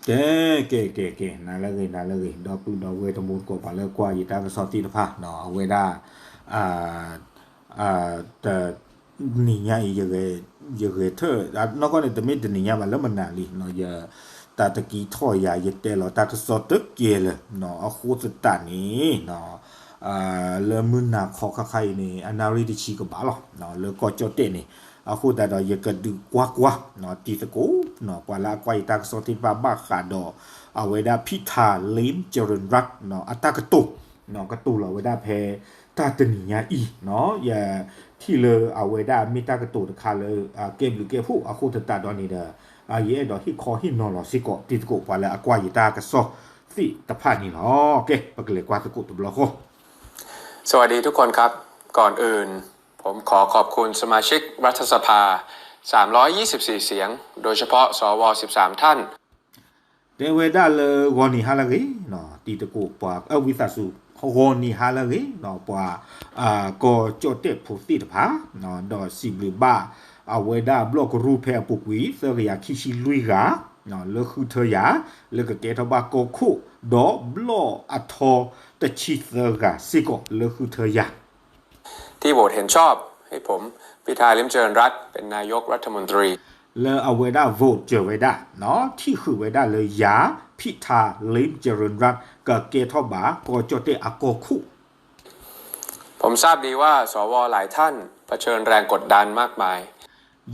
ကဲ ကဲ ကဲ ကဲ နၤလၢအဂ့ၤ နၤလၢအဂ့ၤ ဒီပုၢ်ဒီဝဲၢ်တံၤသကိး ပှၤလၢကွၢ်ယတၢ်ကစီၣ်သ့ၣ်တဖၣ် အဝဲဒၣ် တ နံၤညါအံၤ ယဂဲၤထၢၣ် နီၢ်ကီၢ်န့ၣ် တမ့ၢ်တနံၤညါဘၣ် လၢမနၤလံ ယ တၢ်တကံထီၣ်ယၤ ယတဲလီၤတၢ်ကစီၣ်တကဲလၢာ် အဃိသတးန့ၣ် လၢမုၢ်နၤခီခါခါအံၤန့ၣ် အနၣ်ရံၣ်တဆံကဘၣ်လီၤ လၢကီၢ်ကၠီၣ်တဲၣ်န့ၣ် အဃိသတးဒီး ယကဒုးကွၢ်ကွၢ် တံၤသကိး ပှၤလၢအကွၢ်ယတၢ်ကစီၣ်သ့ၣ်တဖၣ် ဘၣ်ဃးဒီး အဝဲဒၣ် ဖံးထး လ့ၣ်ကရၢၣ်ရၣ် အတၢ်ကတိၤ ကတိၤလီၤဝဲဒၣ်ဖဲ တၢ်တနံၤညါအံၤ ယထံၣ်လၢအဝဲဒၣ်မ့ၢ်တၢ်ကတိၤတခါလၢ ကဲဘျုးကဲဖှိၣ် အဃိသတးဒီးန့ၣ်ဒီး ယအဲၣ်ဒိးဟ့ၣ်ခီဟ့ၣ်နီၤလီၤစ့ၢ်ကီး တံၤသကိး ပှၤလၢအကွၢ်ယတၢ်ကစီၣ်သ့ၣ်တဖၣ်န့ၣ်လီၤ. ကဲ ပကလဲၤကွၢ်သကိးတဘျီဃီ สวัสดีทุกคนครับ ก่อนอื่นผมขอขอบคุณสมาชิกรัฐสภา สามร้อยยี่สิบสี่เสียง โดยเฉพาะ สว สิบสามท่าน တဲဝဲဒၣ်လၢဂီၤနံၤဟါလၢအဂ့ၤ တံၤသကိးပှၤ အဝံသးစူၤ ဂီၤနံၤဟါလၢအဂ့ၤ ပှၤ ကီၢ်ကၠီၣ်တဲၣ်ဖိသ့ၣ်တဖၣ် ဒီးစံးဘျုးဘၣ် အဝဲဒၣ်ဘျီၣ်ကရူၢ်ဖဲအပူၤကွံာ် သၢကယၤခံဆံလွံၢ်ဂၤ လၢဃုထၢယၤ လၢကကဲထီၣ်ဘၣ်ကီၢ်ခိၣ် ဒီးဘျီၣ်အထီတဆံသၢဂၤစ့ၢ်ကီး လၢဃုထၢယၤ ที่โหวตเห็นชอบให้ผม พิธา ลิ้มเจริญรัตน์ เป็นนายกรัฐมนตรี လၢအဝဲဒၣ် vote စၢၤဝဲဒၣ် ထံၣ်ဃုာ်ဝဲဒၣ်လၢယၤ ဖံးထး လ့ၣ်ကရၢၣ်ရၣ် ကကဲထီၣ်ဘၣ် ကီၢ်ကၠီၣ်တဲၣ်အကီၢ်ခိၣ် ผมทราบดีว่า สว หลายท่าน เผชิญแรงกดดัน มากมาย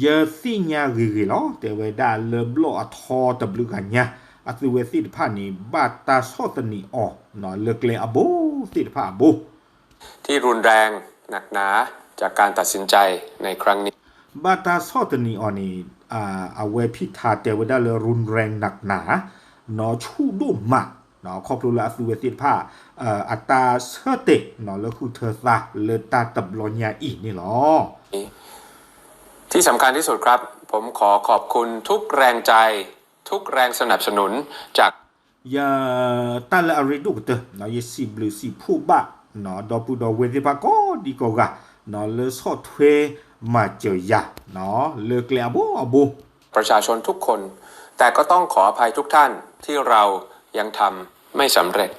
ယသ့ၣ်ညါဂ့ၤဂ့ၤလီၤ တဲဝဲဒၣ်လၢဘျီၣ်အထီတဘျုးဂၤညါ အသုဝဲသ့ၣ်တဖၣ်န့ၣ် ဘၣ်တၢ်ဆီၣ်သနံးအီၤ လၢကျဲအဘိသ့ၣ်တဖၣ်အဘိ ที่รุนแรงหนักหนา จากการตัดสินใจในครั้งนี้ ဘၣ်တၢ်ဆီၣ်သနံးအီၤန့ၣ် အဝဲဖံးထးတဲဝဲဒၣ်လၢ ရုၣ်ရဲၣ်နးနး နီၢ်ဆူၣ်ဒိၣ်မး ခီဖျိလၢအသုဝဲသ့ၣ်တဖၣ် အတၢ်ဆၢတဲာ် လၢဃုထၢသးလၢတၢ်တဘျီညါအံၤန့ၣ်လီၤ. ที่สำคัญที่สุดครับ ผมขอขอบคุณทุกแรงใจ ทุกแรงสนับสนุนจาก ယ တၢ်လၢအရ့ဒိၣ်ကတၢၢ် ယစံးဘျုးစံးဖှိၣ်ဘၣ် ဒီပုၢ်ဒီဝဲၢ်သ့ၣ်တဖၣ်ကိးဒံကိးဂၤ လၢဆီၣ်ထွဲမၤစၢၤယၤ လၢကျဲအဘိအဘိ ประชาชนทุกคน แต่ก็ต้องขออภัยทุกท่านที่เรายังทำไม่สำเร็จ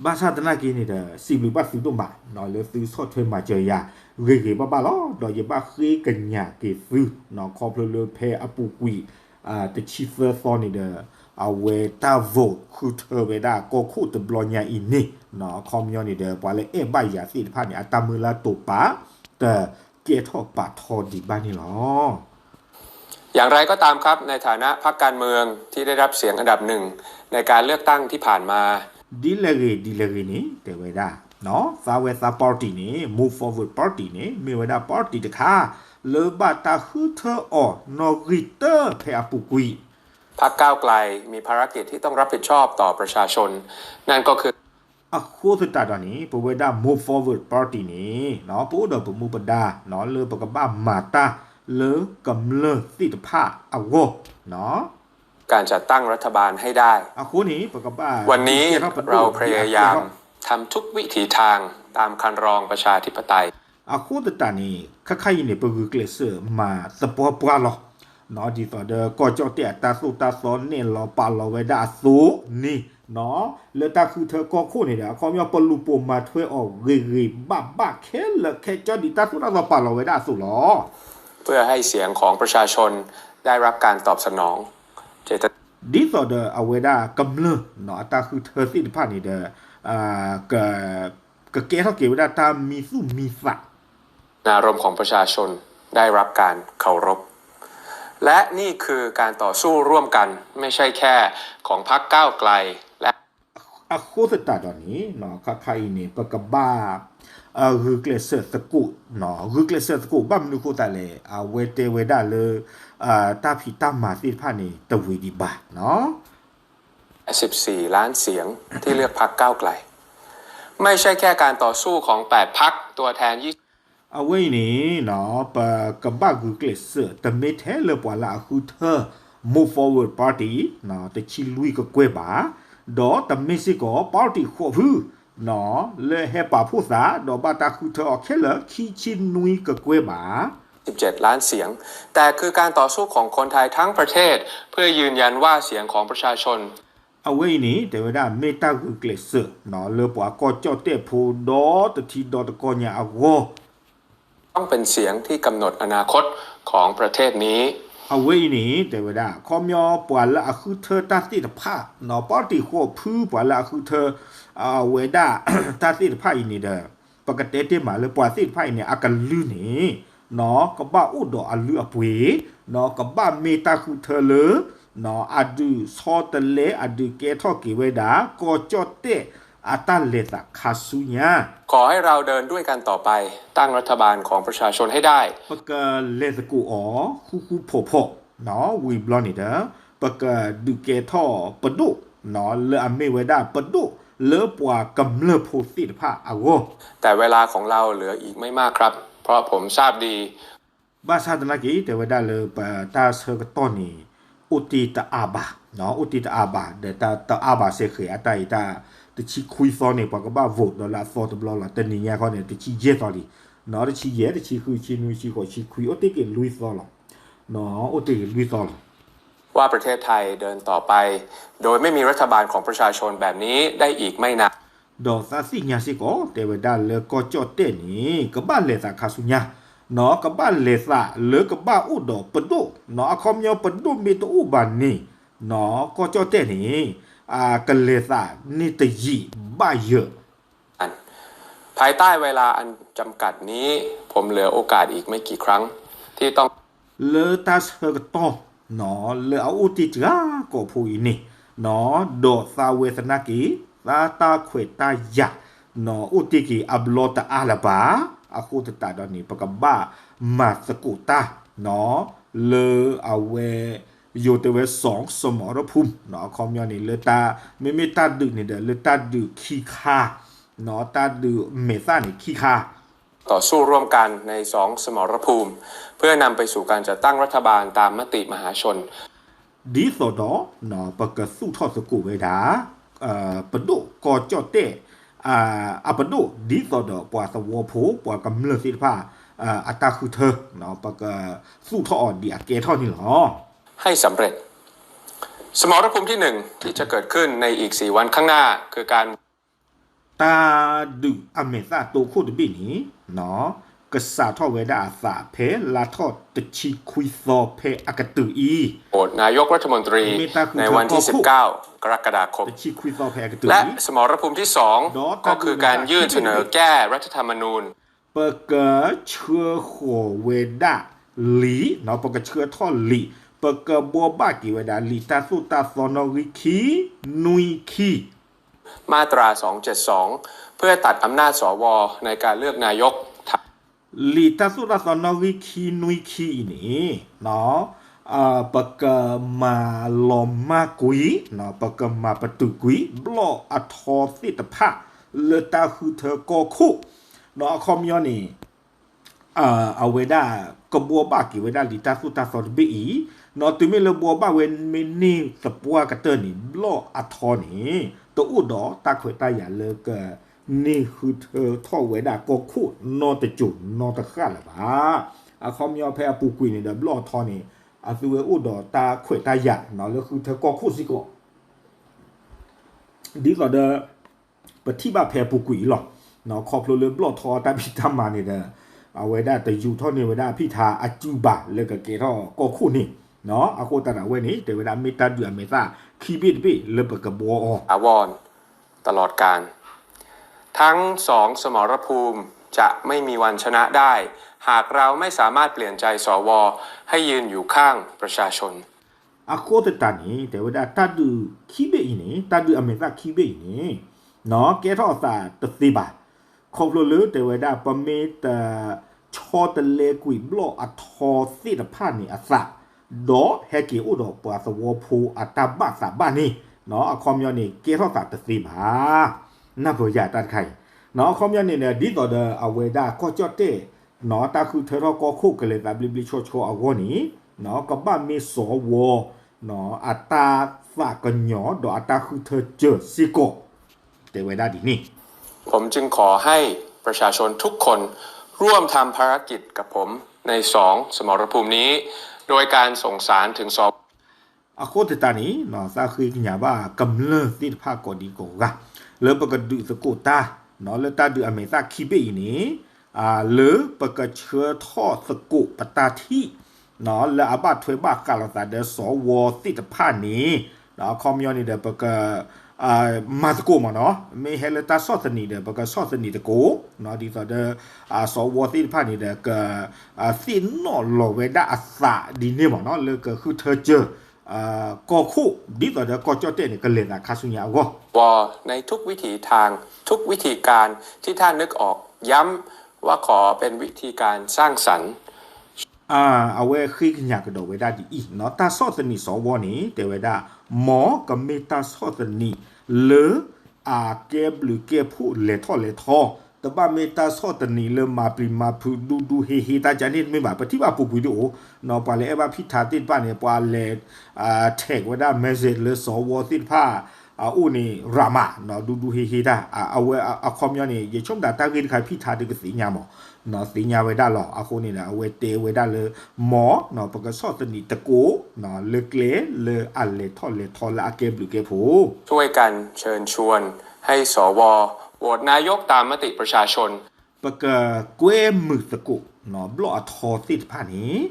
ဘၣ်ဆၣ်သနာ်က့န့ၣ်ဒီး စံးဘျုးဘၣ်သုဒိၣ်မး လၢသုဆီၣ်ထွဲမၤစၢၤယၤ ဂ့ၤဂ့ၤဘၣ်ဘၣ်လီၤ ဒီးယဘၣ်ဃ့ကညးက့ၤသု ခီဖျိလၢဖဲအပူၤကွံာ် တဆံသၢသီန့ၣ်ဒီး အဝဲတၢ် vote ဃုထၢဝဲဒၣ်ကီၢ်ခိၣ်တဘျီညါအံၤန့ၣ် အခီပညီန့ၣ်ဒီး ပှၤလၢအဲၣ်ဘၣ်ယၤသ့ၣ်တဖၣ်န့ၣ် အတၢ်မုၢ်လၢ်တိာ်ပာ် တကဲထီၣ်ပာ်ထီဒံးဘၣ်န့ၣ်လီၤ. อย่างไรก็ตามครับ ในฐานะพรรคการเมืองที่ได้รับเสียงอันดับหนึ่ง ในการเลือกตั้งที่ผ่านมา ဒ်လဲၣ်ဂ့ၤ ဒ်လဲၣ်ဂ့ၤန့ၣ် တဲဝဲဒၣ် သးဝဲသး party န့ၣ် Move Forward Party န့ၣ် မ့ၢ်ဝဲဒၣ် party တခါ လၢဘၣ်တၢ်ဃုထၢအီၤနီၣ်ဂံၢ်တၢဖဲအပူၤကွံာ် พรรคก้าวไกลมีภารกิจที่ต้องรับผิดชอบต่อประชาชน นั่นก็คือ အဃိသတးဒီးန့ၣ် ပဝဲဒၣ် Move Forward Party န့ၣ် ပအိၣ်ဒီးပမူပဒါ လၢပကဘၣ်မၤတၢ်လၢကမျၢၢ်သ့ၣ်တဖၣ်အဂီၢ် การจัดตั้งรัฐบาลให้ได้ အဃိန့ၣ် ပကဘၣ် วันนี้เราพยายามทำทุกวิถีทางตามคันลองประชาธิปไตย အဃိသတးန့ၣ် ခါခါအံၤန့ၣ် ပဂုာ်ကျဲးစၢးမၤသပှၢ်ပှၢ်လီၤ. ဒ်သိးဒီးကီၢ်ကၠီၣ်တဲၣ်အတၢ်သိၣ်တၢ်သီနဲၣ်လီၤပာ်လီၤဝဲဒၣ်အသိးန့ၣ် လၢတၢ်ဃုထၢကီၢ်ခိၣ်န့ၣ်ဒီး အခီပညီပလူၤပိာ်မၤထွဲအီၤဂ့ၤဂ့ၤဘၣ်ဘၣ်ခဲလၢာ်ခဲဆ့ဒ်တၢ်သိၣ်တၢ်သီပာ်လီၤဝဲဒၣ်အသိးလီၤ. เพื่อให้เสียงของประชาชนได้รับการตอบสนอง ဒ်သိးဒီးအဝဲဒၣ်ကမျၢၢ်အတၢ်ဃုထၢသ့ၣ်တဖၣ်န့ၣ်ဒီး ကကဲထီၣ်က့ၤဝဲဒၣ်တၢ်မံသူၣ်မံသး นารมณ์ของประชาชนได้รับการเคารพ และนี่คือการต่อสู้ร่วมกัน ไม่ใช่แค่ของพรรคก้าวไกล และ အဃိသတးဒီးန့ၣ် ခါခါအံၤန့ၣ် ပကဘၣ် ဂုာ်ကျဲးစၢးသကိး ဂုာ်ကျဲးစၢးသကိး ဘၣ်မနုၤအဃိသတးလဲၣ် အဝဲတဲဝဲဒၣ်လၢ တၢ်ဖံးတၢ်မၤသ့ၣ်တဖၣ်န့ၣ် တဝံၤဒံးဘၣ် สิบสี่ล้านเสียงที่เลือกพรรคก้าวไกล ไม่ใช่แค่การต่อสู้ของแปดพรรคตัวแทน ยี่สิบ အဝဲအံၤန့ၣ် ပကဘၣ်ဂုာ်ကျဲးစၢး တမ့ၢ်ထဲလၢပှၤလၢအဃုထၢ Move Forward Party တဆံလွံၢ်ကကွဲၢ်ဘၣ်, ဒီးတမ့ၢ်စ့ၢ်ကီး party ဃိးဖု လၢဟဲပာ်ဖှိၣ်သး ဒီးဘၣ်တၢ်ဃုထၢအီၤခဲလၢာ် ခံဆံနွံကကွဲၢ်ဘၣ်. สิบเจ็ดล้านเสียง แต่คือการต่อสู้ของคนไทยทั้งประเทศ เพื่อยืนยันว่าเสียงของประชาชน အဝဲအံၤန့ၣ် တဲဝဲဒၣ်မ့ၢ်တၢ်ဂုာ်ကျဲးစၢး လၢပှၤကီၢ်ကၠီၣ်တဲၣ်ဖိဒီတထံဒီတကီၢ်ညါအဂီၢ် ต้องเป็นเสียงที่กำหนดอนาคตของประเทศนี้ အဝဲအံၤန့ၣ် တဲဝဲဒၣ် ခီပညီပှၤလၢအဃုထၢတၢ်သ့ၣ်တဖၣ် ပီၣ်တံၣ်ဃီဖုပှၤလၢအဃုထၢ အဝဲဒၣ် တၢ်သ့ၣ်တဖၣ်အံၤန့ၣ်ဒီး ပကတဲတ့ၢ်မးလၢပှၤသ့ၣ်တဖၣ်အံၤန့ၣ် အကလုၢ်န့ၣ် ကဘၣ်အိၣ်ဒီးအလုၢ်အပှ့ၤ ကဘၣ်မ့ၢ်တၢ်ဃုထၢလၢ အဒုးဆီတလဲ အဒုးကဲထီၣ်က့ၤဝဲဒၣ် ကီၢ်ကၠီၣ်တဲၣ်အတၢ်လဲၤသးခါဆူညါ ขอให้เราเดินด้วยกันต่อไป ตั้งรัฐบาลของประชาชนให้ได้ ပကလဲၤသကိးအီၤ ဃူဃူဖိးဖိး ဝံၤဘျီန့ၣ်ဒီး ပကဒုးကဲထီၣ်ပဒိၣ် လၢအမ့ၢ်ဝဲဒၣ်ပဒိၣ်လၢပှၤကမျၢၢ်ဖိသ့ၣ်တဖၣ်အဂီၢ် แต่เวลาของเราเหลืออีกไม่มากครับ เพราะผมทราบดี ဘၣ်ဆၣ်သနာ်က့ တဲဝဲဒၣ်လၢပတၢ်ဆၢကတီၢ်န့ၣ် အိၣ်တ့ၢ်တအါဘၣ်, အိၣ်တ့ၢ်တအါဘၣ် ဒီးတအါဘၣ်စ့ၢ်ကီး အတၢ်အံၤတၢ် တဆံခွံသီန့ၣ် ပှၤကဘၣ် vote ဒီးလၢအသီတဘျီလီၤ. တနံၤညါခီန့ၣ် တဆံယဲၢ်သီလံ, တဆံယဲၢ်, တဆံဃု, တဆံနွံ, တဆံဃိး, တဆံခွံ အိၣ်တ့ၢ်က့ၤလွံၢ်သီလီၤ, အိၣ်တ့ၢ်က့ၤလွံၢ်သီလီၤ ว่าประเทศไทยเดินต่อไปโดยไม่มีรัฐบาลของประชาชนแบบนี้ได้อีกไม่นาน ဒီးသးသ့ၣ်ညါစ့ၢ်ကီး တဲဝဲဒၣ်လၢကီၢ်ကၠီၣ်တဲၣ်န့ၣ် ကဘၣ်လဲၤသးခါဆူညါ, ကဘၣ်လဲၤသးလၢကဘၣ်အိၣ်ဒီးပဒိၣ်, အခီပညီပဒိၣ်မ့ၢ်တအိၣ်ဘၣ်န့ၣ် ကီၢ်ကၠီၣ်တဲၣ်န့ၣ် ကလဲၤသးန့ၢ်တယံာ်ဘၣ်ယၢၤ ภายใต้เวลาอันจำกัดนี้ ผมเหลือโอกาสอีกไม่กี่ครั้ง ที่ต้อง လၢတၢ်ဆၢကတီၢ် လၢအအိၣ်တ့ၢ်တဂၤကီၢ်ဖိအံၤန့ၣ် ဒီးသးဝဲသနာ်က့ သးတၢ်ခွဲးတၢ်ယာ် အိၣ်တ့ၢ်က့ၤအဘျီတအါလၢၤဘၣ်. အဃိသတးဒီးန့ၣ် ပကဘၣ်မၤသကိးတၢ် လၢအဝဲ ယိၤတဲဝဲ สองสมรภูมิ အခီပညီန့ၣ် လၢတၢ် မ့မ့ၢ်တၢ်ဒုးန့ၣ်ဒီး လၢတၢ်ဒုးခံခါ တၢ်ဒုးမဲာ်သၣ်န့ၣ်ခံခါ ต่อสู้ร่วมกันในสองสมรภูมิ เพื่อนำไปสู่การจัดตั้งรัฐบาลตามมติมหาชน ဒ်သိးဒီး ပကသူၣ်ထီၣ်သကိးဝဲဒၣ် ပဒိၣ်ကီၢ်ကၠီၣ်တဲၣ် အပဒိၣ် ဒ်သိးဒီးပှၤသဝီဖိ ပှၤကမျၢၢ်သ့ၣ်တဖၣ် အတၢ်ဃုထၢ ပကသူၣ်ထီၣ်အီၤဒ်အကဲထီၣ်န့ၣ်လီၤ. ให้สำเร็จ สมรภูมิที่หนึ่งที่จะเกิดขึ้นในอีกสี่วันข้างหน้า คือการ တၢ်ဒုးအမဲာ်သၣ်တိခိၣ်တဘ့ၣ်န့ၣ် ကစးထီၣ်ဝဲဒၣ်အသးဖဲလါထီၣ်တဆံခွံသီဖဲအကတၢၢ်အံၤ โหวตนายกรัฐมนตรี ในวันที่สิบเก้ากรกฎาคม တဆံခွံသီဖဲအကတၢၢ်အံၤ และสมรภูมิที่สอง ก็คือการยื่นเสนอแก้รัฐธรรมนูญ ပကဆှၢဃီၤဝဲဒၣ်လံာ် ပကဆှၢထီၣ်လံာ် ပကဘှီဘၣ်က့ၤဝဲဒၣ်လံာ်တၢ်သိၣ်တၢ်သီနီၣ်ဂံၢ်ခံ နွံခံ มาตราสองเจ็ดสอง เพื่อตัดอำนาจสวในการเลือกนายก လံာ်တၢ်သိၣ်တၢ်သီနီၣ်ဂံၢ်ခံနွံခံအံၤန့ၣ် ပကမၤလီၤမၢ်ကွံာ် ပကမၤပတုာ်ကွံာ် ဘျီၣ်အထီသ့ၣ်တဖၣ် လၢတၢ်ဃုထၢကီၢ်ခိၣ် အခီပညီန့ၣ် အဝဲဒၣ်ကဘှီဘၣ်က့ၤဝဲဒၣ်လံာ်တၢ်သိၣ်တၢ်သီတဘ့ၣ်အံၤ တုၤမ့ၢ်လၢဘှီဘၣ်ဝဲမ့ၢ်န့ၢ်သပှၢ်ကတၢၢ်န့ၣ် ဘျီၣ်အထီန့ၣ် တအိၣ်ဒီးတၢ်ခွဲးတၢ်ယာ်လၢကန့ၢ်ဃုထၢထီၣ်ဝဲဒၣ်ကီၢ်ခိၣ်နီတစိၤနီတဃၣ်လၢၤဘၣ်. အခီပညီဖဲအပူၤကွံာ်န့ၣ်ဒီး ဘျီၣ်အထီန့ၣ် အသုဝဲအိၣ်ဒီးတၢ်ခွဲးတၢ်ယာ်လၢဃုထၢကီၢ်ခိၣ်စ့ၢ်ကီး ဒ်သိးဒီး ပထံၣ်ဘၣ်ဖဲအပူၤကွံာ်အံၤလီၤ. ခီဖျိလၢဘျီၣ်ထီတၢ်ဖံးတၢ်မၤန့ၣ်ဒီး အဝဲဒၣ်တယူၤထီၣ်န့ၢ်ဝဲဒၣ်အဖံးထါအစုဘၣ်လၢကကဲထီၣ်ကီၢ်ခိၣ်န့ၣ်, အဃိသတးဒီးအဝဲန့ၣ် တဲဝဲဒၣ်မ့ၢ်တၢ်ဒုးအမဲာ်သၣ်ခံဘ့ၣ်တဘ့ၣ်လၢပကဘှီအီၤ ถาวรตลอดกาล ทั้งสองสมรภูมิจะไม่มีวันชนะได้ หากเราไม่สามารถเปลี่ยนใจสวให้ยืนอยู่ข้างประชาชน အဃိသတးန့ၣ် တဲဝဲဒၣ်တၢ်ဒုးခံဘ့ၣ်အံၤန့ၣ် တၢ်ဒုးအမဲာ်သၣ်ခံဘ့ၣ်အံၤန့ၣ် ကဲထီၣ်အသးတသ့ဘၣ်. ခီဖျိလၢတဲဝဲဒၣ် ပမ့ၢ်တဆီတလဲကွံာ်ဘျီၣ်အထီသ့ၣ်တဖၣ်န့ၣ်အသး ဒီးဟဲက့ၤအိၣ်ဒီးပှၤသဝီဖိအတၢ်ဘၣ်သးဘၣ်န့ၣ် အခီပညီန့ၣ် ကဲထီၣ်သးတသ့ဘၣ်. နၢ်ပၢၢ်ယၤတၢ်တခါအံၤ အခီပညီန့ၣ် ဒ်သိးဒီးအဝဲဒၣ်ကီၢ်ကၠီၣ်တဲၣ် တၢ်ဃုထၢထီၣ်ကီၢ်ခိၣ်ကလဲၤသးဘျ့ဘျ့ဆှီဆှီအဂီၢ်န့ၣ် ကဘၣ်မ့ၢ်စဝ အတၢ်သးကညီၤဒီးအတၢ်ဃုထၢစၢၤစ့ၢ်ကီး တဲဝဲဒၣ်ဒ်န့ၣ် ผมจึงขอให้ประชาชนทุกคน ร่วมทำภารกิจกับผมในสองสมรภูมินี้ โดยการส่งสารถึงส အဃိသတးန့ၣ် သးဃ့ကညးဘၣ်ကမျၢၢ်သ့ၣ်တဖၣ်ကိးဒံကိးဂၤ လၢပကဒုးသကိးတၢ် လၢတၢ်ဒုးအမဲာ်သၣ်ခံဘ့ၣ်အံၤန့ၣ် လၢပကဆှၢထီၣ်သကိးပတၢ်ထံၣ် လၢအဘၣ်ထွဲဘၣ်ဃးလိာ်သးဒီး စဝ သ့ၣ်တဖၣ်န့ၣ် အခီပညီန့ၣ်ဒီး ပက မၤသကိးမ့ၢ်နီၤ, မ့ၢ်ဟဲလၢတၢ်ဆီၣ်သနံးဒီး ပကဆီၣ်သနံးသကိး ဒ်သိးဒီး စဝ သ့ၣ်တဖၣ်န့ၣ်ဒီး က သ့ၣ်နီၣ်လီၤဝဲဒၣ်အသးဒ်န့ၣ်မ့ၢ်နီၤ လၢကဃုထၢစၢၤ ကီၢ်ခိၣ် ဒ်သိးဒီးကီၢ်ကၠီၣ်တဲၣ်န့ၣ် ကလဲၤသးခါဆူညါအဂီၢ် ว ในทุกวิถีทาง ทุกวิธีการที่ท่านนึกออก ย้ำว่าขอเป็นวิธีการสร้างสรรค์ အဝဲဃ့ကညးကဒီးဝဲဒၣ်ဒ်အံၤနီၤ, တၢ်ဆီၣ်သနံးစဝ န့ၣ် တဲဝဲဒၣ် မ်ကမ့ၢ်တၢ်ဆီၣ်သနံးလၢ အကဲဘျုးကဲဖှိၣ်လဲၤထီၣ်လဲၤထီ, တဘၣ်မ့ၢ်တၢ်ဆီၣ်သနံးလၢမၤပျံၤမၤဖုးဒူဒူဟ့ဟ့တၢ်ကန့ၣ်တမ့ၢ်ဘၣ်, ပထံၣ်ဘၣ်ပူၤကွံာ်ဒ်အိၣ်, ပှၤလၢအဲၣ်ဘၣ်ဖံးထးသ့ၣ်တဖၣ်န့ၣ် ပှၤလဲၤ tag ဝဲဒၣ် message လၢစဝ သ့ၣ်တဖၣ် အအိၣ်န့ၣ် ရးမး ဒူဒူဟ့ဟ့တၢ်, အဝဲအခီပညီန့ၣ် ယဆိကမိၣ်တၢ်ဂ့ၢ်တခါဖံးထးဒီးကသ့ၣ်ညါမး, သ့ၣ်ညါဝဲဒၣ်လီၤ, အဃိန့ၣ်ဒီး အဝဲတဲဝဲဒၣ်လၢ မ် ပကဆီၣ်သနံးသကိး လၢကျဲလၢအလဲၤထီၣ်လဲၤထီလၢအကဲဘျုးကဲဖှိၣ် ช่วยกันเชิญชวนให้สวโหวตนายกตามมติประชาชน ပကကွဲမုာ်သကိး ဘျီၣ်အထီသ့ၣ်တဖၣ်န့ၣ်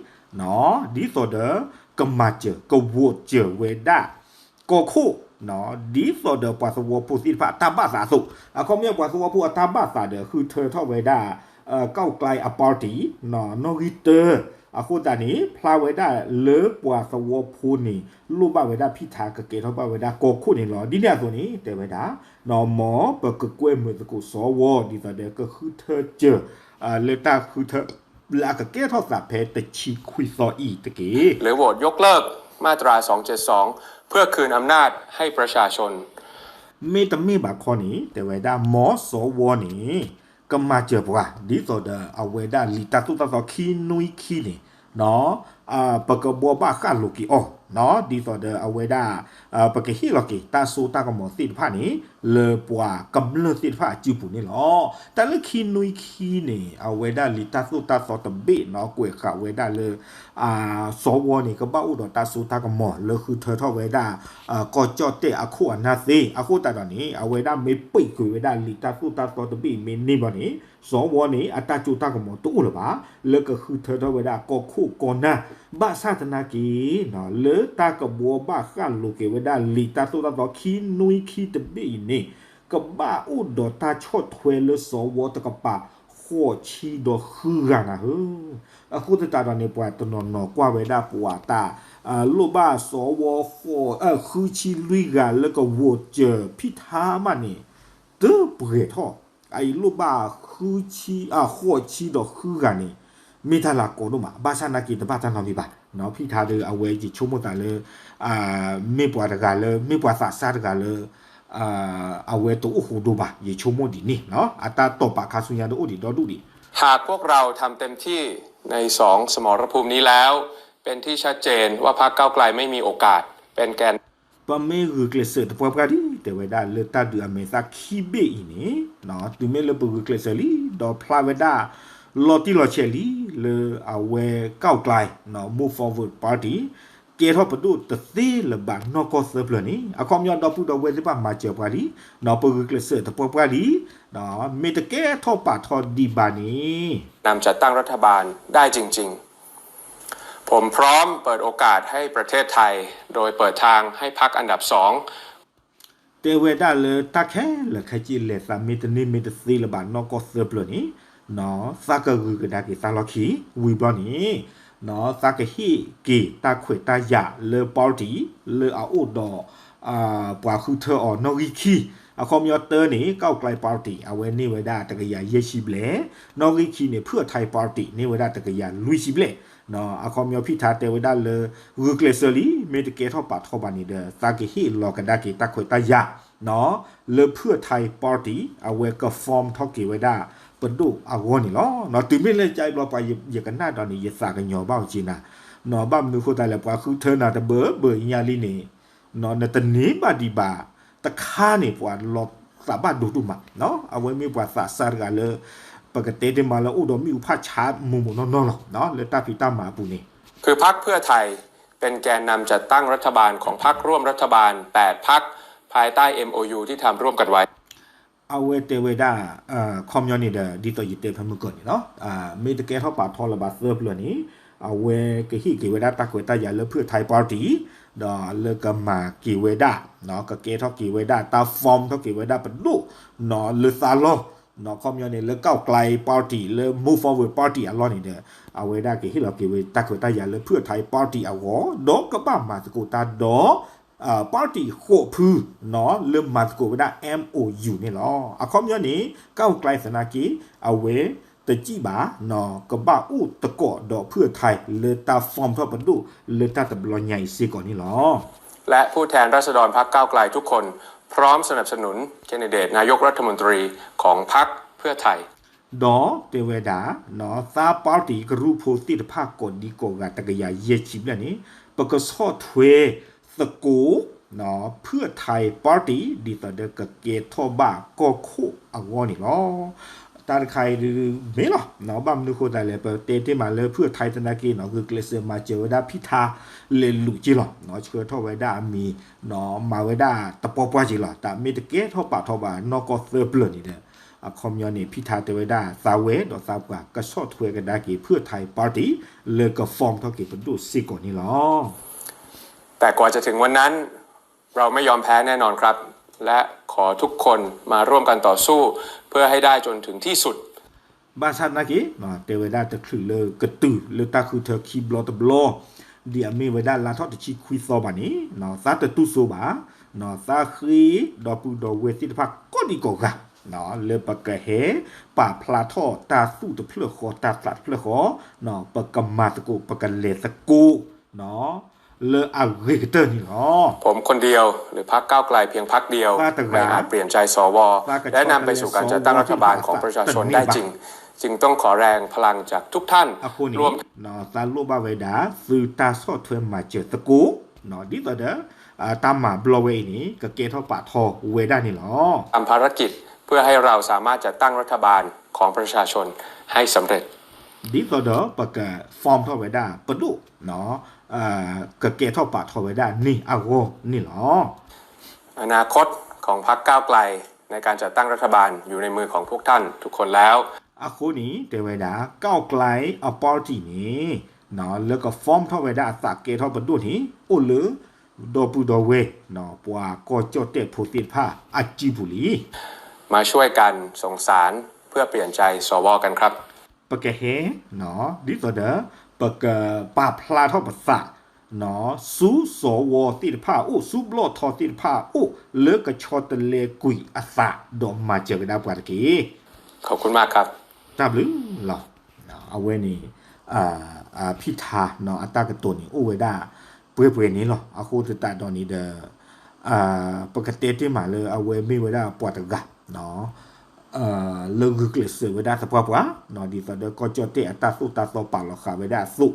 ဒ်သိးဒီး ကမၤစၢၤ က vote စၢၤဝဲဒၣ် ကီၢ်ခိၣ် ဒ်သိးဒီးပှၤသဝီဖိသ့ၣ်တဖၣ်အတၢ်ဘၣ်သးအသိး, အခီပညီပှၤသဝီဖိအတၢ်ဘၣ်သးဒီး ဃုထၢထီၣ်ဝဲဒၣ် ကီၣ်ကျဲအ party နီၣ်ဂံၢ်တၢ, အဃိသတးန့ၣ် ဖျါဝဲဒၣ်လၢပှၤသဝီဖိန့ၣ် လိၣ်ဘၣ်ဝဲဒၣ်ဖံးထးကကဲထီၣ်ဘၣ်ဝဲဒၣ်ကီၢ်ခိၣ်န့ၣ်လီၤ. ဒ်န့ၣ်အသိးန့ၣ် တဲဝဲဒၣ် မ်ပကကွဲမုာ်သကိးစဝ ဒ်သိးဒီးကဃုထၢစၢၤ လၢတၢ်ဃုထၢ လၢအကကဲထီၣ်သးဖဲတဆံခွံသီအံၤတက့ၢ်. หรือโหวตยกเลิกมาตราสองเจ็ดสอง เพื่อคืนอำนาจให้ประชาชน မ့တမ့ၢ်ဘၣ်ခီန့ၣ် တဲဝဲဒၣ် မ်စဝ န့ၣ် ကမၤစၢၤပှၤ ဒ်သိးဒီးအဝဲဒၣ်လံာ်တၢ်သိၣ်တၢ်သီခံနွံခံန့ၣ် ပကဘှီဘၣ်ဃၣ်လိာ်က့ၤအီၤ ဒ်သိးဒီးအဝဲဒၣ် ပကဟ့ၣ်လီၤက့ၤတၢ်စိတၢ်ကမီၤသ့ၣ်တဖၣ်န့ၣ် လၢပှၤကမျၢၢ်သ့ၣ်တဖၣ်အစုပူၤန့ၣ်လီၤ. တၢ်လၢခံနွံခံန့ၣ် အဝဲဒၣ်လံာ်တၢ်သိၣ်တၢ်သီတဘ့ၣ်နီၣ် ကွဲးဃာ်ဝဲဒၣ်လၢ စဝ န့ၣ် ကဘၣ်အိၣ်ဒီးတၢ်စိတၢ်ကမီၤလၢဃုထၢထီၣ်ဝဲဒၣ် ကီၢ်ကၠီၣ်တဲၣ်အခိၣ်အနၢ်သ့, အဃိသတးဒီးန့ၣ် အဝဲဒၣ်မ့ၢ်ပံာ်ကွံာ်ဝဲဒၣ်လံာ်တၢ်သိၣ်တၢ်သီတဘ့ၣ်မ့ၢ်န့ၢ်ဘၣ်န့ၣ် စဝ န့ၣ် အတၢ်စိတၢ်ကမီၤတအိၣ်လၢၤဘၣ် လၢကဃုထၢထီၣ်ဝဲဒၣ်ကီၢ်ခိၣ်ကီၢ်နၢ်, ဘၣ်ဆၣ်သနာ်က့ လၢတၢ်ကဘှီဘၣ်ဃၣ်လိာ်က့ၤဝဲဒၣ်လံာ်တၢ်သိၣ်တၢ်သီခံနွံခံတဘ့ၣ်အံၤန့ၣ် ကဘၣ်အိၣ်ဒီးတၢ်ဆီၣ်ထွဲလၢစဝ တကပၤ ဃိးဆံဒီးဃုဂၤနၤဧၢ. အဃိသတးဒီးန့ၣ် ပှၤတနီၤနီၤကွၢ်ဝဲဒၣ်ပှၤတၢ် လိၣ်ဘၣ်စဝ ဃိး ဃုဆံလွံၢ်ဂၤလၢက vote စၢၤဖံးထးမးန့ၣ် တပှဲၤထီၣ်, အအံၤလိၣ်ဘၣ်ဃုဆံ ဃိးဆံဒီးဃုဂၤန့ၣ် မ့ၢ်တၢ်လၤကီဒိၣ်မး, ဘၣ်ဆၣ်သနာ်က့တဘၣ်တၢ်နီတမံၤဘၣ်, ဖံးထးဒီးအဝဲယဆိကမိၣ်သးလၢ မ့ၢ်ပှၤတဂၤလၢ မ့ၢ်ပှၤသးစၢ်တဂၤလၢ အဝဲတအိၣ်ဃိဒိဘၣ် ယဆိကမိၣ်ဒ်န့ၣ်, အတၢ်တိာ်ပာ်ခါဆူညါတအိၣ်ဒံးဒီဒူၣ်ဒံး. หากพวกเราทำเต็มที่ในสองสมรภูมินี้แล้ว เป็นที่ชัดเจนว่าพรรคก้าวไกลไม่มีโอกาสเป็นแกน ပမ့ၢ်ဂုာ်ကျဲးစၢးသပှၢ်ပှၢ်လံ တဲဝဲဒၣ်လၢတၢ်ဒုးအမဲာ်သၣ်ခံဘ့ၣ်အံၤန့ၣ် တုၤမ့ၢ်လၢပဂုာ်ကျဲးစၢးလံ ဒီးဖျါဝဲဒၣ် လီၤတံၢ်လီၤဆဲးလံ လၢအဝဲ ကီၢ်ကျဲ Move Forward Party ကဲထီၣ်ပဒိၣ်တသ့လၢၤဘၣ်နီၢ်ကီၢ်သၢပျၢၤန့ၣ် အခီပညီဒီပုၢ်ဒီဝဲၢ်သ့ၣ်တဖၣ်မၤစၢၤပှၤလံ, ပဂုာ်ကျဲးစၢးသပှၢ်ပှၢ်လံ, မ့ၢ်တကဲထီၣ်ပာ်ထီၣ်ဒံးဘၣ်န့ၣ် นำจัดตั้งรัฐบาลได้จริงๆ ผมพร้อมเปิดโอกาสให้ประเทศไทย โดยเปิดทางให้พรรคอันดับสอง တဲဝဲဒၣ်လၢတၢ်ခဲလၢာ်ခဲဆ့လဲၤသးမ့ၢ်တန့ၢ်မ့ၢ်တသ့လၢၤဘၣ်နီၢ်ကီၢ်သၢပျၢၤန့ၣ်, သးကဂုာ်ကဒါက့ၤသးလီၢ်ခံ, ဝံၤဘျီန့ၣ်, သးကဟ့ၣ်က့ၤတၢ်ခွဲးတၢ်ယာ်လၢ party လၢအအိၣ်ဒီး ပှၤဃုထၢအီၤနီၣ်ဂံၢ်ခံ, အခီပညီတၢန့ၣ် ကီၢ်ကျဲ party အဝဲန့ၢ်ဝဲဒၣ်တကယၤယဲၢ်ဆံဘျဲၣ်, နီၣ်ဂံၢ်ခံန့ၣ် ဖုၣ်အထါ party န့ၢ်ဝဲဒၣ်တကယၤလွံၢ်ဆံဘျဲၣ်, အခီပညီဖံးထါတဲဝဲဒၣ်လၢ ဂုာ်ကျဲးစၢးလံ မ့ၢ်တကဲထီၣ်ပာ်ထီၣ်ဘၣ်န့ၣ်ဒီး သးကဟ့ၣ်လီၤကဒါက့ၤတၢ်ခွဲးတၢ်ယာ် လၢဖုၣ်အထါ party အဝဲက form ထီၣ်က့ၤဝဲဒၣ်ပဒိၣ်အဂီၢ်န့ၣ်လီၤ. တုၤမ့ၢ်လၢကအံၤဘျီပှၤယကနၣ်ဒီးန့ၣ် ယသးကညီၤဘၣ်အီၤက့နၤ, ဘၣ်မနုၤဃိသတးလဲၣ် ပှၤဃုထၢနၤတဘၢဘၢညါလံန့ၣ် နတန့ၢ်ဘၣ်ဒံးဘၣ်တခါန့ၣ် ပှၤလီၤသးဘၣ်ဒိဒိၣ်မး, အဝဲမ့ၢ်ပှၤသးစၢ်တဂၤလၢ ပကတဲတ့ၢ်မးလၢအိၣ်ဒီးမ့ၣ်အူဖးဆါမိၢ်မိၢ်နီၢ်နီၢ်လီၤ လၢတၢ်ဖံးတၢ်မၤအပူၤန့ၣ် คือพรรคเพื่อไทยเป็นแกนนำจัดตั้งรัฐบาลของพรรคร่วมรัฐบาลแปดพรรค ภายใต้ เอ็ม โอ ยู ที่ทำร่วมกันไว้ အဝဲတဲဝဲဒၣ် ခီပညီန့ၣ်ဒီး ဒ်သိးယတဲဖဲမုၢ်ကီၢ်န့ၣ်လီၤ. မ့ၢ်တကဲထီၣ်ပာ်ထီၣ်လၢၤဘၣ်သၢပျၢၤန့ၣ် အဝဲကဟ့ၣ်က့ၤဝဲဒၣ်တၢ်ခွဲးတၢ်ယာ်လၢ เพื่อไทย party ဒီးလၢကမၤက့ၤဝဲဒၣ် ကကဲထီၣ်က့ၤဝဲဒၣ် တၢ် form ထီၣ်က့ၤဝဲဒၣ်ပဒိၣ် လၢသးလီၢ် ခီပညီန့ၣ် လၢ ก้าวไกล party လၢ Move Forward Party အလီၢ်န့ၣ်ဒီး အဝဲဒၣ်ကဟ့ၣ်လီၤက့ၤဝဲတၢ်ခွဲးတၢ်ယာ်လၢ เพื่อไทย party အဂီၢ် ဒီးကဘၣ်မၤသကိးတၢ်ဒီး party ဃိးဖု လၢမၤသကိးဝဲဒၣ် เอ็ม โอ ยู န့ၣ်လီၤ. အခီပညီန့ၣ် ก้าวไกล သနာ်က့ အဝဲတစံၣ်ဘၣ် ကဘၣ်အိၣ်သကိးဒီး เพื่อไทย လၢတၢ် form ထီၣ်ပဒိၣ် လၢတၢ်တဘျီညါအံၤစ့ၢ်ကီးန့ၣ်လီၤ. และผู้แทนราษฎรพรรคก้าวไกลทุกคนพร้อมสนับสนุนแคนดิเดตนายกรัฐมนตรีของพรรคเพื่อไทย ဒီးတဲဝဲဒၣ် သး party ကရူၢ်ဖိသ့ၣ်တဖၣ်ကိးဒံကိးဂၤတကယၤယဲၢ်ဆံဘျဲၣ်န့ၣ် ပကဆီၣ်ထွဲသကိး เพื่อไทย party ဒ်သိးဒီးကကဲထီၣ်ဘၣ်ကီၢ်ခိၣ်အဂီၢ်န့ၣ်လီၤ. တၢ်တခါအံၤဒုးမ့ၢ်လီၤ. ဘၣ်မနုၤဃိသတးလဲၣ် ပတဲတ့ၢ်မးလၢ เพื่อไทย သနာ်က့နီၤ ဂုာ်ကျဲးစၢးမၤစၢၤဝဲဒၣ်ဖံထါလဲၤလူၤက့လီၤ. ဆှၢထီၣ်ဝဲဒၣ်အမံၤ မၤဝဲဒၣ်တပှၢ်ပှၢ်က့လီၤ. တၢ်မ့ၢ်တကဲထီၣ်ပာ်ထီၣ်ဘၣ်နီၢ်ကီၢ်သၢပျၢၤန့ၣ်ဒီး အခီပညီန့ၣ် ဖံထါတဲဝဲဒၣ်သးဝဲဒီးသးပှၢ်ကဆီၣ်ထွဲကဒါက့ၤ เพื่อไทย party လၢက form ထီၣ်က့ၤပဒိၣ်စ့ၢ်ကီးန့ၣ်လီၤ. แต่กว่าจะถึงวันนั้น เราไม่ยอมแพ้แน่นอนครับ และขอทุกคนมาร่วมกันต่อสู้เพื่อให้ได้จนถึงที่สุด ဘၣ်ဆၣ်သနာ်က့ တဲဝဲဒၣ်တချုးလၢကတုၤလၢတၢ်ဃုထၢခံဘျီတဘျီ ဒ်အမ့ၢ်ဝဲဒၣ်လါထီၣ်တဆံခွံသီဘၣ်န့ၣ် သးတတူၢ်စိဘၣ် သးဃ့ဒီပုၢ်ဒီဝဲၢ်သ့ၣ်တဖၣ်ကိးဒံကိးဂၤ လၢပကဟဲပာ်ဖျါထီၣ်တၢ်သူၣ်တဖျၢၣ်ဃီတၢ်သးတဖျၢၣ်ဃီ ပကမၤသကိး ပကလဲၤသကိး လၢအဂ့ၤကတၢၢ်န့ၣ်လီၤ. ผมคนเดียว หรือพรรคก้าวไกล เพียงพรรคเดียว ไม่อาจเปลี่ยนใจ สว และนำไปสู่การจัดตั้งรัฐบาลของประชาชนได้จริง จึงต้องขอแรงพลังจากทุกท่าน အဃိန့ၣ် သးလိၣ်ဘၣ်ဝဲဒၣ် သုတၢ်ဆီၣ်ထွဲမၤစၢၤသကိး ဒ်သိးဒီး တၢ်မၤဘျီဝဲအံၤန့ၣ် ကကဲထီၣ်ပာ်ထီၣ်ဝဲဒၣ်န့ၣ်လီၤ. ทำภารกิจเพื่อให้เราสามารถจัดตั้งรัฐบาลของประชาชนให้สำเร็จ ဒ်သိးဒီးပက form ထီၣ်ဝဲဒၣ်ပဒိၣ် ကကဲထီၣ်ပာ်ထီၣ်ဝဲဒၣ်န့ၣ်အဂီၢ်န့ၣ်လီၤ. อนาคตของพรรคก้าวไกลในการจัดตั้งรัฐบาลอยู่ในมือของพวกท่านทุกคนแล้ว အဃိန့ၣ် တဲဝဲဒၣ် ก้าวไกล အ party န့ၣ် လၢက form ထီၣ်ဝဲဒၣ်အသးကဲထီၣ်ပဒိၣ်န့ၣ် အိၣ်လၢ ဒီပုၢ်ဒီဝဲၢ် ပှၤကီၢ်ကၠီၣ်တဲၣ်ဖိသ့ၣ်တဖၣ်အစုပူၤလံ มาช่วยกันส่งสารเพื่อเปลี่ยนใจ สว กันครับ ပကဟဲ ဒ်သိးဒီး ပကပာ်ဖျါထီၣ်ပသး ဆူ สว သ့ၣ်တဖၣ်အအိၣ် ဆူဘျီၣ်ထီသ့ၣ်တဖၣ်အအိၣ် လၢကဆီတလဲကွံာ်အသး ဒီးမၤစၢၤကဒါပှၤတက့ၢ်. ขอบคุณมากครับ တၢ်ဘျုးလီၤ. အဝဲန့ၣ် ဖံထါ အတၢ်ကတိၤန့ၣ် အိၣ်ဝဲဒၣ်ပှဲၤပှဲၤန့ၣ်လီၤ. အဃိသတးဒီးန့ၣ်ဒီး ပကတဲတ့ၢ်မးလၢအဝဲမ့ၢ်ဝဲဒၣ်ပှၤတဂၤ လၢဂုာ်ကျဲးစၢးဝဲဒၣ်သပှၢ်ပှၢ် ဒ်သိးဒီးကီၢ်ကၠီၣ်တဲၣ်အတၢ်သိၣ်တၢ်သီပာ်လီၤဃာ်ဝဲဒၣ်အသိး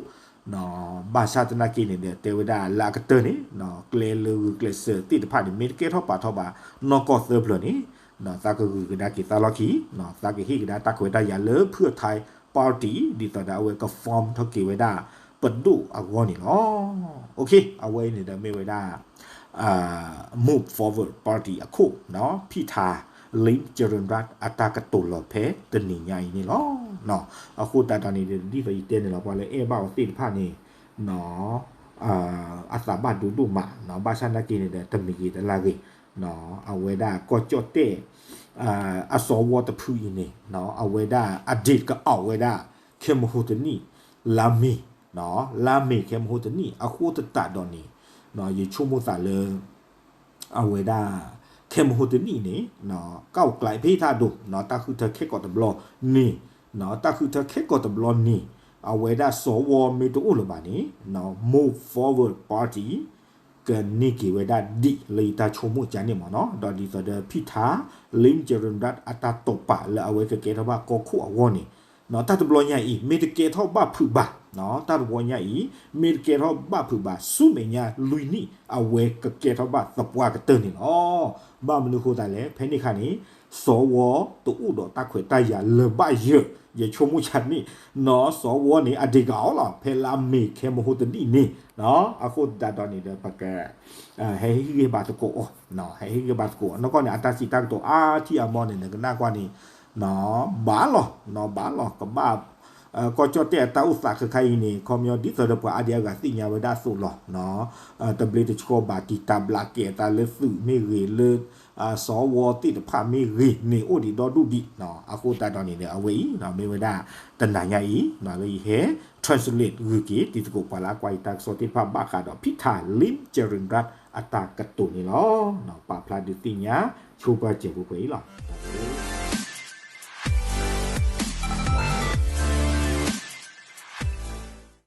ဘၣ်ဆၣ်သနာ်က့န့ၣ်ဒီး တဲဝဲဒၣ်လၢအကတၢၢ်န့ၣ် ကျဲလၢဂုာ်ကျဲးစၢးသ့ၣ်တဖၣ်န့ၣ် မ့ၢ်တကဲထီၣ်ပာ်ထီၣ်ဘၣ် နီၢ်ကီၢ်သၢပျၢၤန့ၣ် သးကဂုာ်ကဒါက့ၤသးလီၢ်ခံ သးကဟ့ၣ်ကဒါတၢ်ခွဲးတၢ်ယာ်လၢ เพื่อไทย party ဒ်သိးဒီးအဝဲက form ထီၣ်က့ၤဝဲဒၣ်ပဒိၣ်အဂီၢ်န့ၣ်လီၤ. အဝဲအံၤန့ၣ်ဒီးမ့ၢ်ဝဲဒၣ် Move Forward Party အခိၣ် ဖံထါ Lim Jarenrat အတၢ်ကတိၤလီၤဖဲတနံၤညါအံၤန့ၣ်လီၤ. အဃိသတးဒီးန့ၣ်ဒီး ဒ်သိးယတဲန့ၣ်လီၤ ပှၤလၢအဲၣ်ဘၣ်အီၤသ့ၣ်တဖၣ်န့ၣ် အသးဘၣ်ဒိဒိၣ်မး ဘၣ်ဆၣ်သနာ်က့န့ၣ်ဒီး တမံၤဂ့ၤတလါဂ့ၤ အဝဲဒၣ်ကီၢ်ကၠီၣ်တဲၣ် အ สว တဖုအံၤန့ၣ် အဝဲဒၣ်အ date ကအီၣ်ဝဲဒၣ် ခဲမဟိတနံၣ် လါမ့ၤ လါမ့ၤခဲမဟိတနံၣ် အဃိသတးဒီးန့ၣ် ယဆိကမိၣ်သးလၢ အဝဲဒၣ် ခဲမဟိတနံၣ်န့ၣ် ကီၢ်ကျဲဖဲထးဒိၣ် တၢ်ဃုထၢခဲကိာ်တဘျီန့ၣ် တၢ်ဃုထၢခဲကိာ်တဘျီန့ၣ် အဝဲဒၣ် สว မ့ၢ်တအိၣ်လၢၤဘၣ်န့ၣ် Move Forward Party ကန့ၢ်က့ၤဝဲဒၣ်ဒံးလၢယတၢ်ဆိကမိၣ်ကန့ၣ်မ့ၢ်နီၤ ဒီးဒ်သိးဒီးဖံထါ Lim Jarenrat အတၢ်တိာ်ပာ်လၢအဝဲကကဲထီၣ်ဘၣ်ကီၢ်ခိၣ်အဂီၢ်န့ၣ် တၢ်တဘျီညါအံၤ မ့ၢ်တကဲထီၣ်ဘၣ်ဖုးဘၣ်, တၢ်တဘျီညါအံၤ မ့ၢ်တကဲထီၣ်ဘၣ်ဖုးဘၣ် ဆူမဲာ်ညါလွံၢ်နံၣ် အဝဲကကဲထီၣ်ဘၣ်သပှၢ်ကတၢၢ်န့ၣ်လီၤ. ဘၣ်မနုၤအဃိသတးလဲၣ် ဖဲန့ၣ်အခါန့ၣ် စီၤဝီတအိၣ်ဒီးတၢ်ခွဲးတၢ်ယာ်လၢၤဘၣ်ယၢၤ, ယဆိကမိၣ်ဆၣ်န့ၣ် နီၢ် စီၤဝီန့ၣ် အဒ့ကအီၤလီၤ ဖဲလါမ့ၤခဲမဟိတနံၣ်န့ၣ်, အဃိသတးဒီးန့ၣ်ဒီး ပက ဟဲဟ့ၣ်ဂံၢ်ဘါသကိးအီၤ, ဟဲဟ့ၣ်ဂံၢ်ဘါသကိးအီၤ နီၢ်ကီၢ်န့ၣ် အတၢ်စံးတၢ်ကတိၤအါထံၣ်အါမီၢ်န့ၣ် နကနၣ်ကွၢ်န့ၣ် ဘၣ်လီၤ, ဘၣ်လီၤ ကဘၣ် ကီၢ်ကၠီၣ်တဲၣ်အတၢ်အိၣ်သးခဲခါအံၤန့ၣ် ခီပညီဒ်သိးဒီးပှၤအါဒံအါဂၤသ့ၣ်ညါဝဲဒၣ်အသိးလီၤ. တဘျ့တဆှီဘၣ်တံာ်တာ်ဘျးကဲအသးလၢသုးမ့ၢ်ဂ့ၤ လၢ စီၤဝီသ့ၣ်တဖၣ်မ့ၢ်ဂ့ၤန့ၣ် အိၣ်ဒံးဒီဒူၣ်ဒံး, အဃိသတးဒီးန့ၣ်ဒီး အဝဲအံၤ မ့ၢ်ဝဲဒၣ်တနၤညါအံၤ လၢယဟဲ translate ဂုာ်က့ၤ တံၤသကိးပှၤလၢအကွၢ်ယတၢ်ကစီၣ်သ့ၣ်တဖၣ် ဘၣ်ဃးဒီး ဖံထၣ် လ့ၣ်ကၠရ့ၣ်ရၣ် အတၢ်ကတိၤန့ၣ်လီၤ. ပာ်ဖျါဒုးသ့ၣ်ညါ ဆိပာ်စၢၤပှဲၤပှဲၤအံၤလီၤ.